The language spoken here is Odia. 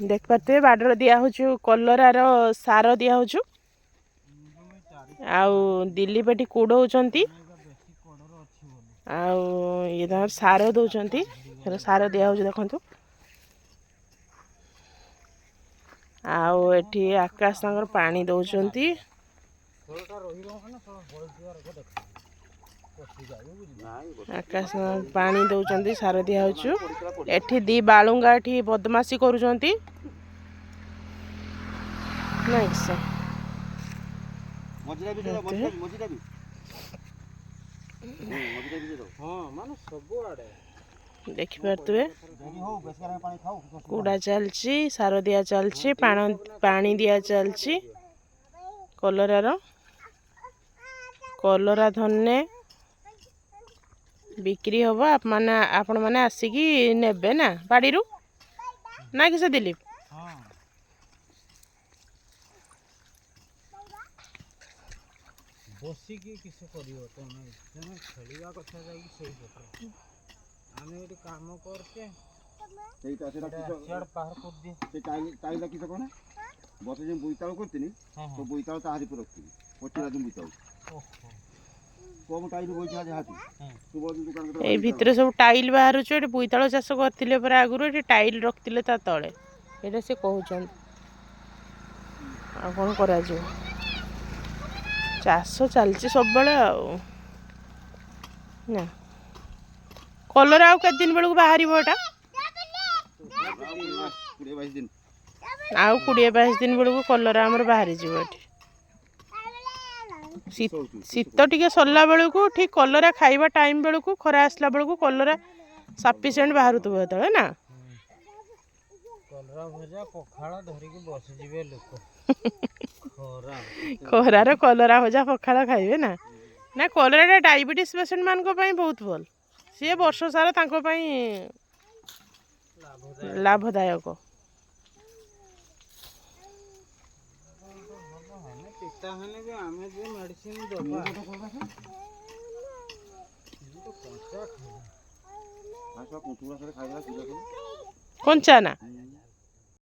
ଦେଖିପାରୁଥିବେ ବାଡ଼ିରେ ଦିଆହେଉଛି କଲରାର ସାର ଦିଆହେଉଛି। ଆଉ ଦିଲ୍ଲୀପ ଏଠି କୁଡ଼ଉଛନ୍ତି, ଆଉ ଇଏ ତାଙ୍କର ସାର ଦେଉଛନ୍ତି। ସାର ଦିଆହେଉଛି ଦେଖନ୍ତୁ। ଆଉ ଏଠି ଆକାଶ ତାଙ୍କର ପାଣି ଦେଉଛନ୍ତି। ଆକାଶ ପାଣି ଦେଉଛନ୍ତି, ସାର ଦିଆହେଉଛି। ଏଠି ଦି ବାଳୁଙ୍ଗା ଏଠି ବଦମାସି କରୁଛନ୍ତି। ନାଇଁ ସାର୍, ଦେଖିପାରୁଥିବେ କୁଡ଼ା ଚାଲିଛି, ସାର ଦିଆ ଚାଲିଛି, ପାଣି ଦିଆ ଚାଲିଛି। କଲରାର କଲରା ଧନେ ବିକ୍ରି ହେବ। ଆପଣମାନେ ଆସିକି ନେବେ ନା ବାଡ଼ିରୁ ନା କିସ ଦିଲୀପ? ବସିକି କିସ କରିବ ତମେ? ତମେ ଖେଳିବା କଥା ଯାଇକି ସେଇ ପଟେ, ଆମେ ଏଠି କାମ କରୁଛେ। ସିଆଡ଼େ ବାହାର କରିଦିଏ। ସେ ଟାଇଲ କିସ କଣ ବର୍ଷ ଯେଉଁ ବୋଇତାଳୁ କରିଥିଲି, ତ ବୋଇତାଳୁ ତାହାରି ଉପରେ ରଖିଥିଲି, ପଚିଲା ଯେଉଁ ବୋଇତାଳୁ କମ ଟାଇଲ ବୋଇତାଳୁ ଯାହାତି। ଏଇ ଭିତରେ ସବୁ ଟାଇଲ ବାହାରୁଛି। ଏଠି ବୋଇତାଳୁ ଚାଷ କରିଥିଲେ ପରା ଆଗରୁ, ଏଠି ଟାଇଲ ରଖିଥିଲେ ତା ତଳେ, ଏଇଟା ସେ କହୁଛନ୍ତି। ଆଉ କ'ଣ କରାଯିବ, ଚାଷ ଚାଲିଛି ସବୁବେଳେ। ଆଉ ନା କଲରା ଆଉ କେତେ ଦିନ ବେଳକୁ ବାହାରିବ ଏଟା? 20-22 ଦିନ। ଆଉ 20-22 ଦିନ ବେଳକୁ କଲରା ଆମର ବାହାରିଯିବ ଏଠି। ଶୀତ ଟିକେ ସରିଲା ବେଳକୁ, ଠିକ୍ କଲରା ଖାଇବା ଟାଇମ୍ ବେଳକୁ, ଖରା ଆସିଲା ବେଳକୁ କଲରା ସଫିସିଏଣ୍ଟ ବାହାରୁଥିବ ସେତେବେଳେ ନା? କଲରା ଭଜା ପଖାଳ ଧରିକି ବସିଯିବେ ଲୋକ। ଖରାର କଲରା ଭଜା ପଖାଳ ଖାଇବେ ନା? ନା, କଲରାଟା ଡାଇବେଟିସ୍ ପେସେଣ୍ଟ ମାନଙ୍କ ପାଇଁ ବହୁତ ଭଲ। ସିଏ ବର୍ଷ ସାରା ତାଙ୍କ ପାଇଁ ଲାଭଦାୟକ। ପିତା ହେଲେ ବି ଆମେ ଯେଉଁ ମେଡ଼ିସିନ ଦେବା, କଞ୍ଚା ନା?